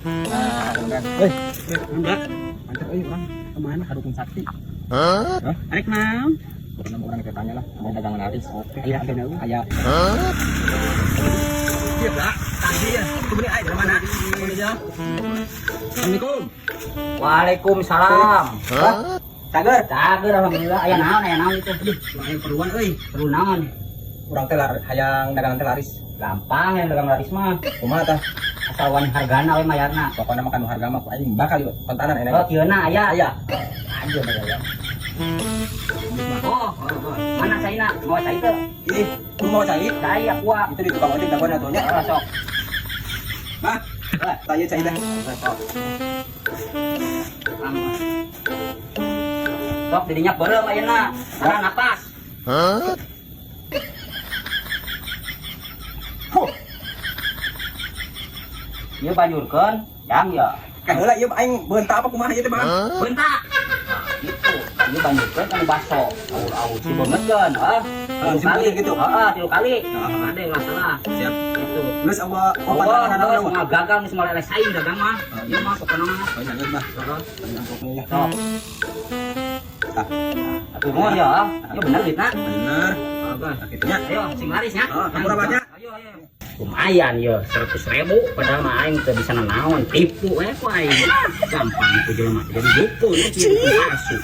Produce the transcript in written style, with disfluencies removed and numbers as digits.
Nah, kemudian. Eh, Enggak. Mantap euy urang. Kemana ka dukun sakti? Hah? Arek naon? Pokoknya urang kita tanya lah, mau dagangan laris. Oke. Aya, aya. Iya, Pak. Tadi ya. Itu beli air dari mana? Beli aja. Assalamualaikum. Waalaikumsalam. Hah? Cager. Cager, alhamdulillah. Aya naon itu? Aduh, aya perluan euy. Perlu naon? Urang teh hayang dagangan teh laris. Gampang yang dagang laris mah. Kumaha tah? Asal wani hargana we mayarna. Pokoknya makan harga mah ku aing bakal yuk kontanan enak. Oh, kieuna aya. Aya. Aja aya. Oh, mana caina? Mau cai teu? Ih, lu mau cai? Cai aqua. Itu di tukang ojek dagoan atuh nya. Oh, sok. Bah, tanya cai teh. Sok. Sok didinya beureum ayeuna. Karena napas. Hah? Huh. Ieu banjurkeun, jang ya. Eh, heula ieu aing beunta apa kumaha ieu teh, Bang? Hah? Bentak. Gitu. Ieu banjurkeun kan baso. Aur-aur si beungeutkeun, heuh. Tilu si kali beungeut gitu? Heeh, tilu kali. Heeh. Ada yang salah. Siap. Gitu. Geus apa Oh, oh, geus moal gagal geus moal eleh saing dagang mah. Ieu mah pokona mah. Oh, jangan, Bah. Heeh. Amplopnya ya. Sok. Tah, Atuh nuhun ya. Ieu bener duitna. bener. Heeh. Tah kitu nya. Ayo, sing laris nya. Heeh, hampura banyak. Ayo, ayo. Lumayan ya, 100.000, padahal mah aing teu bisa nanaon, tipu we ku aing. Gampang itu jelema jadi dukun, itu palsu.